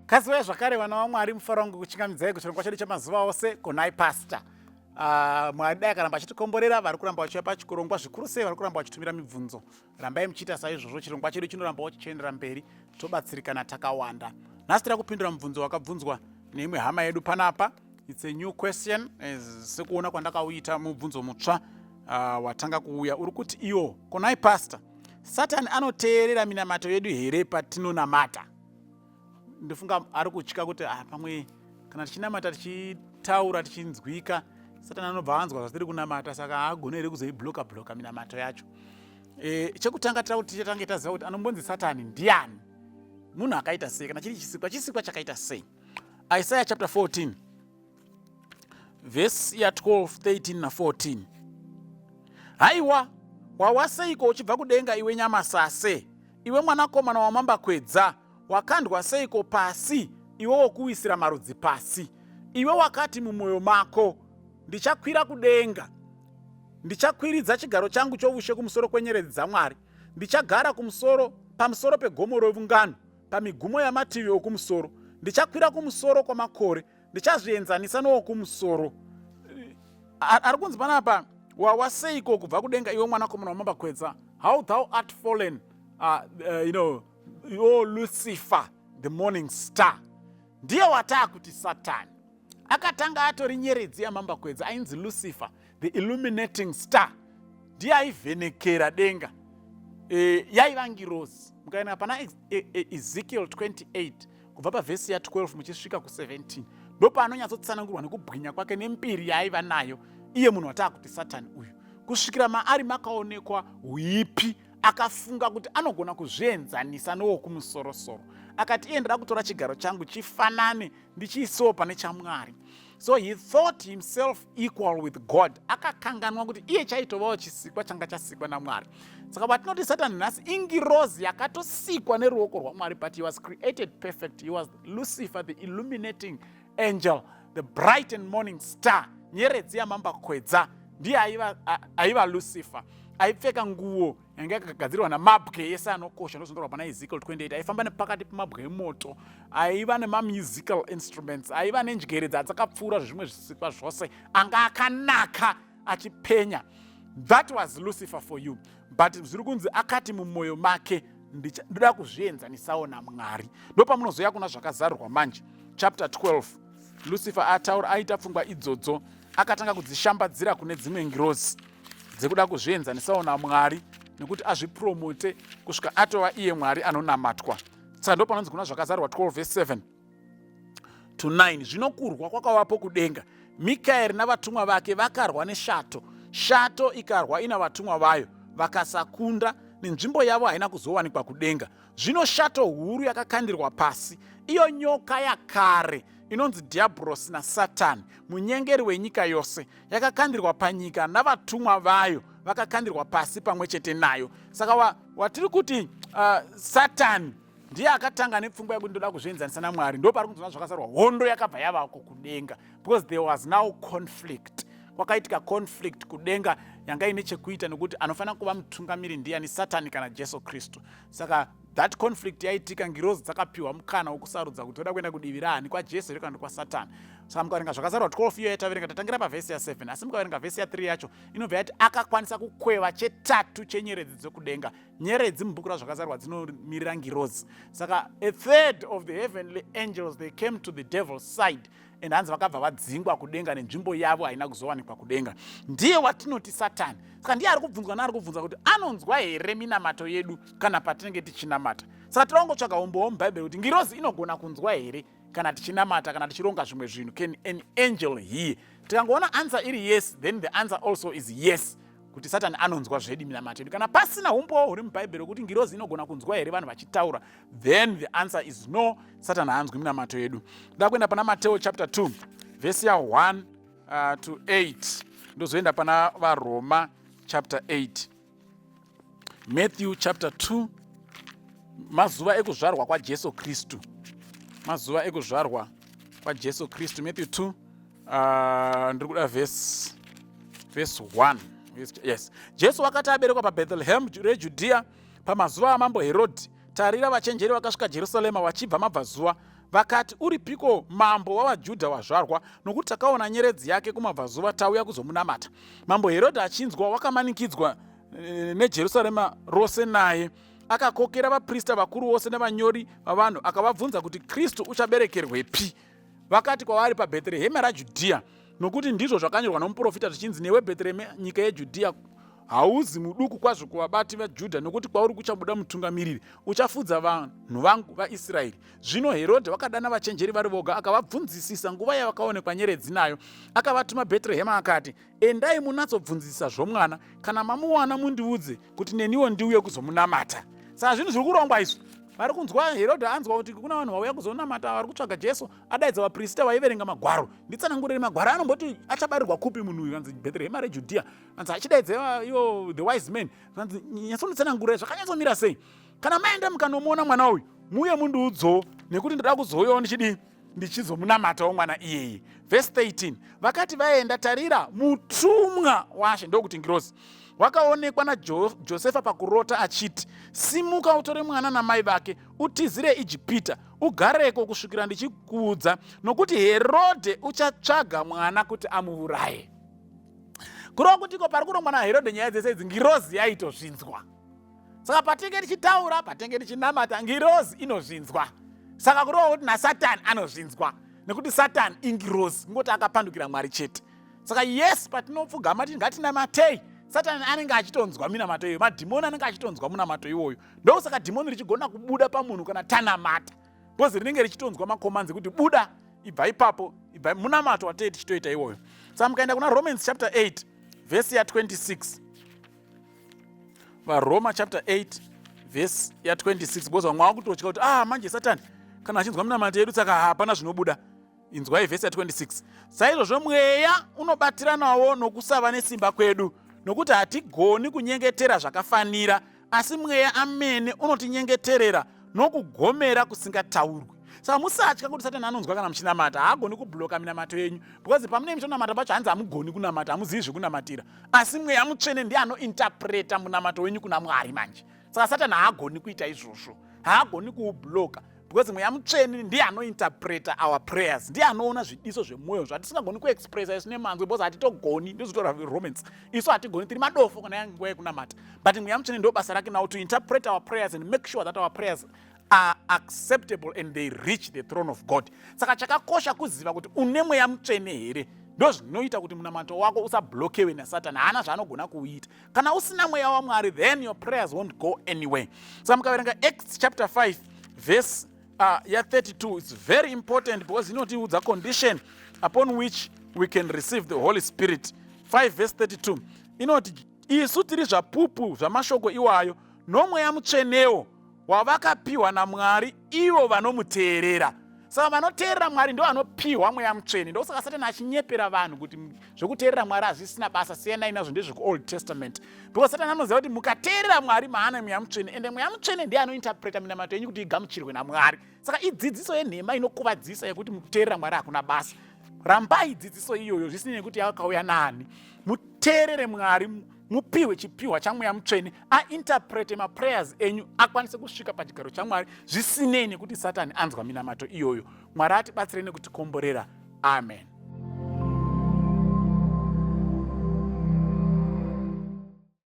Kaziwai zvakare vana vaMwari, mufaro wangu kuchingamidzai kuchirongwa chedu chemazuva ose Konai Pastor. Mwari dai akaramba achitikomborera, vari kuramba vachiuya pachirongwa, zvikuru sei vari kuramba vachitumira mibvunzo. Rambai muchiita saizvozvo, chirongwa chedu chinorambawo chichiendera mberi, tobatsirikana takawanda. Nhasi tiri kupindura mubvunzo wakabvunzwa neimwe hama yedu panapa. It's a new question, sekuona kwandakauita mubvunzo mutsva watanga kuuya uri kuti iwo, Konai Pastor, Satani anoteerera minamato yedu here patinonamata? Ndofunga ari kutya kuti pamwe kana tichinamata tichitaura tichinzwika, Satani anobva anzwa zvatiri kunamata, saka haagone here kuzoibloka bloka minamato yacho? Chekutanga tira kuti tichatange taziva kuti anombonzi Satani ndiani, munhu akaita sei, kana chiri chisikwa, chisikwa chakaita sei. Isaiah chapter 14 vhesi ya12, 13 na14. Haiwa, wawa seiko uchibva kudenga, iwe nyamasase, iwe mwanakomana wamambakwedza! Wakandwa seiko pasi, iwe wokuwisira marudzi pasi! Iwe wakati mumwoyo mako, Ndichakwira kudenga, ndichakwiridza chigaro changu choushe kumusoro kwenyeredzi dzaMwari, ndichagara kumusoro pamusoro pegomo revungano, pamigumo yamativi okumusoro, ndichakwira kumusoro kwamakore, ndichazvienzanisa nowokumusoro. Ari kunzi panapa, wawa seiko kubva kudenga, iwe mwanakomana wamambakwedza! How thou art fallen, O Lucifer, the morning star! Ndiye wataa kuti Satani. Akatanga atori nyeredzi yamambakwedza, ainzi Lucifer, the illuminating star, ndiye aivhenekera denga. Yaiva ngirozi. Mukaenda pana Ezekiel 28 kubva pavhesi ya12 muchisvika ku17, ndopaanonyatsotsanangurwa nekubwinya kwake nembiri yaaiva nayo, iye munhu wataa kuti Satani uyu, kusvikira maari makaonekwa huipi. Akafunga kuti anogona kuzvienzanisa nowokumusorosoro, akati iye, ndida kutora chigaro changu chifanane, ndichiisawo pane chaMwari. So he thought himself equal with God, akakanganwa kuti iye chaitovawo chisikwa changa chasikwa naMwari. Saka vatinoti Satani nhasi ingirozi yakatosikwa neruoko rwaMwari, but he was created perfect. He was Lucifer, the illuminating angel, the bright and morning star, nyeredzi yamambakwedza. Ndiye aiva Lucifer, aipfeka nguo yanga yakagadzirwa namabwe ese anokosha, ndozvinotaurwa pana Ezekiel 28. Aifamba nepakati pemabwe emoto, aiva nemamusical instruments, aiva nenjere dzadzakapfuura zvimwe zvisikwa zvose, anga akanaka achipenya. That was Lucifer for you. But zviri kunzi akati mumwoyo make, ndoda kuzvienzanisawo naMwari. Ndopamunozoya kuna Zvakazarurwa manje chapter 12. Lucifer ataura, aita pfungwa idzodzo, akatanga kudzishambadzira kune dzimwe ngirozi dzekuda kuzvienzanisawo naMwari nekuti azvipromote kusvika atova iye Mwari anonamatwa. Saka ndo panonzi kuna Zvakazarurwa 12 verse 7 to 9, zvino kurwa kwakavapo kudenga, Mikaeri navatumwa vake vakarwa neshato, shato ikarwa ina vatumwa vayo, vakasakunda, nenzvimbo yavo haina kuzowanikwa kudenga. Zvino shato huru yakakandirwa pasi, iyo nyoka yakare inonzi Dhiabhorosi naSatani, munyengeri wenyika yose, yakakandirwa panyika, navatumwa vayo vakakandirwa pasi pamwe chete nayo. Saka watiri kuti Satani ndiye akatanga nepfungwa yekuti ndoda kuzvienzanisa naMwari. Ndo pari kunzona Zvakazarurwa, hondo yakabva yavako kudenga because there was now conflict. Kwakaitika conflict kudenga yanga ine chekuita nekuti anofanira kuva mutungamiri ndiani, Satani kana Jesu Kristu. Saka that conflict yaitika, ngirozi dzakapiwa mukana wokusarudza kuti toda kuenda kudivi raani, kwaJesu here kana kwaSatani. Saka mukaverenga Zvakazarurwa 12 iyo yataverenga, tatangira pavhesi ya7, asi mukaverenga vhesi ya3 yacho inobva yati akakwanisa kukweva chetatu chenyeredzi dzekudenga. Nyeredzi mubhuku raZvakazarurwa dzinomirira ngirozi. Saka a third of the heavenly angels, they came to the devil's side, and hanzi vakabva vadzingwa kudenga, nenzvimbo yavo haina kuzowanikwa kudenga. Ndiye watinoti Satani. Saka ndiye ari kubvunzwa naari kubvunza kuti anonzwa here minamato yedu kana patinenge tichinamata. Saka tinowangotsvaga umbowo mubhaibheri kuti ngirozi inogona kunzwa here kana tichinamata, kana tichironga zvimwe zvinhu. Can an angel hear? Tikangoona answer iri yes, then the answer also is yes, kuti Satani anonzwa zvedi minamato yedu. Kana pasina umbowo huri mubhaibheri wekuti ngirozi inogona kunzwa here vanhu vachitaura, then the answer is no, Satani haanzwi minamato yedu. Nda kuenda pana Mateo chapter 2 vhesi ya1 to 8, ndozoenda pana VaRoma chapter 8. Matthew chapter 2, mazuva ekuzvarwa kwaJesu Kristu, mazuva ekuzvarwa kwaJesu Kristu. Matthew 2, ndiri kuda vhesi 1. Yes. Jesu wakati aberekwa paBethlehem reJudhea pamazuva amambo Herodhi, tarira, vachenjeri vakasvika Jerusarema vachibva mabvazuva. Vakati, Uripiko mambo wavaJudha wazvarwa? Nokuti takaona nyeredzi yake kumabvazuva, tauya kuzomunamata. Mambo Herodhi achinzwa, wakamanikidzwa eh, neJerusarema rose naye. Akakokera vaprista vakuru vose nevanyori vavanhu, akavabvunza kuti Kristu uchaberekerwepi. Vakati kwavari, paBheterehema raJudhiya, nokuti ndizvo zvakanyorwa nomuprofita zvichinzi, Newe Bheterehema, nyika yeJudhiya, hauzi muduku kwazvo kuvabati vaJudha, nokuti kwauri kuchabuda mutungamiriri, uchafudza vanhu vangu vaIsraeri. Zvino Herodhi wakadana vachenjeri vari voga, akavabvunzisisa nguva yavakaonekwa nyeredzi nayo. Akavatuma Bheterehema, akati, Endai munatsobvunzisisa zvomwana, kana mamuwana mundiudze, kuti neniwo ndiuye kuzomunamata. Saka zvinhu zviri kurongwa izvi. Vari kunzwa Herodhi anzwa kuti kuna vanhu vauya kuzonamata vari kutsvaga Jesu, adaidza vaprista vaiverenga magwaro. Nditsanangurire magwaro anomboti achabarirwa kupi munhu uyu, kanzi Bheterehema reJudhiya. Kanzi achidaidza ivo the wise men, kanzi nyatsonditsanangurira zvakanyatsomira sei. Kana maenda mukanomuona mwana uyu, muuye mundiudzowo nekuti ndoda kuzouyawo ndichidii ndichizomunamatawo mwana iyeye. Vhesi 13, vakati vaenda, tarira, mutumwa waShe, ndokuti ngirozi, wakaonekwa naJosefa pakurota achiti, Simuka utore mwana namai vake, utizire Ijipita, ugareko kusvikira ndichikuudza, nokuti Herodhe uchatsvaga mwana kuti amuuraye. Kureva kuti iko pari kurongwa naHerodhe nyaya dzese idzi, ngirozi yaitozvinzwa. Saka patinge tichitaura, patinge tichinamata, ngirozi inozvinzwa. Saka kureva kuti naSatani anozvinzwa, nekuti Satani ingirozi, kungoti akapandukira Mwari chete. Saka yes, patinopfugama titi ngatinamatei, Satani anenge achitonzwa minamato iyoyo, madhimoni anenge achitonzwa munamato iwoyo. Ndosaka dhimoni richigona kubuda pamunhu kana tanamata, because rinenge richitonzwa makomanzi kuti buda, ibva ipapo, ibva. Munamato watei tichitoita iwoyo. Saka mukaenda kuna Romans chapter 8 vhesi ya 26, VaRoma chapter 8 vhesi ya 26, because vamwe vakutotya kuti ah, manje Satani kana achinzwa minamato yedu saka hapana zvinobuda. Inzwai vhesi ya 26, saizvozvo mweya unobatiranawo nokusava nesimba kwedu, nokuti hatigoni kunyengetera zvakafanira, asi mweya amene unotinyengeterera nokugomera kusingataurwi. Saka musatya kuti Satani anonzwa kana muchinamata. Haagoni kubloka minamato yenyu, because pamunenge muchitonamata pacho hanzi hamugoni kunamata, hamuzivi zvekunamatira, asi mweya mutsvene ndiye anointerpreta munamato wenyu kuna Mwari manje. Saka Satani haagoni kuita izvozvo, haagoni kuubloka, because mweya mutsvene ndiye anointerpreta our prayers, ndiye anoona zvidiso zvemwoyo zvatisingagoni kuexpressa isu nemanzwi, because hatitogoni. Ndozvitora Romans, isu hatigoni, tiri madofo kana nguva yekunamata, but mweya mutsvene ndo basa rake now to interpret our prayers and make sure that our prayers are acceptable and they reach the throne of God. Saka chakakosha kuziva kuti une mweya mutsvene here. Ndozvinoita kuti munamato wako usablokewe naSatani, haana zvaanogona kuuita. Kana usina mweya waMwari, then your prayers won't go anywhere. Saka mukaverenga Acts chapter 5 verse ya 32, it's very important because inotiudza condition upon which we can receive the Holy Spirit. 5 verse 32 inoti, isu tiri zvapupu zvamashoko iwayo, nomweya mutsvenewo wavakapiwa naMwari ivo vanomuteerera. Saka vanoteerera Mwari ndo vanopiwa mweya mutsvene. Ndosaka Satani achinyepera vanhu kuti zvekuteerera Mwari hazvisina basa, siyanai nazvo, ndezvekuOld Testament, because Satani anoziva kuti mukateerera Mwari maana mweya mutsvene, ende mweya mutsvene ndiye anointerpreta minamato yenyu kuti igamuchirwe naMwari. Saka idzidziso yenhema inokuvadzisa yekuti mukuteerera Mwari hakuna basa. Rambai dzidziso iyoyo, zvisinei nekuti yakauya nani. Muteerere Mwari, mupiwe chipiwa chamweya mutsvene, ainterprete maprayers enyu akwanise kusvika pachigaro chaMwari, zvisinei nekuti Satani anzwa minamato iyoyo. Mwari atibatsire nekutikomborera. Amen.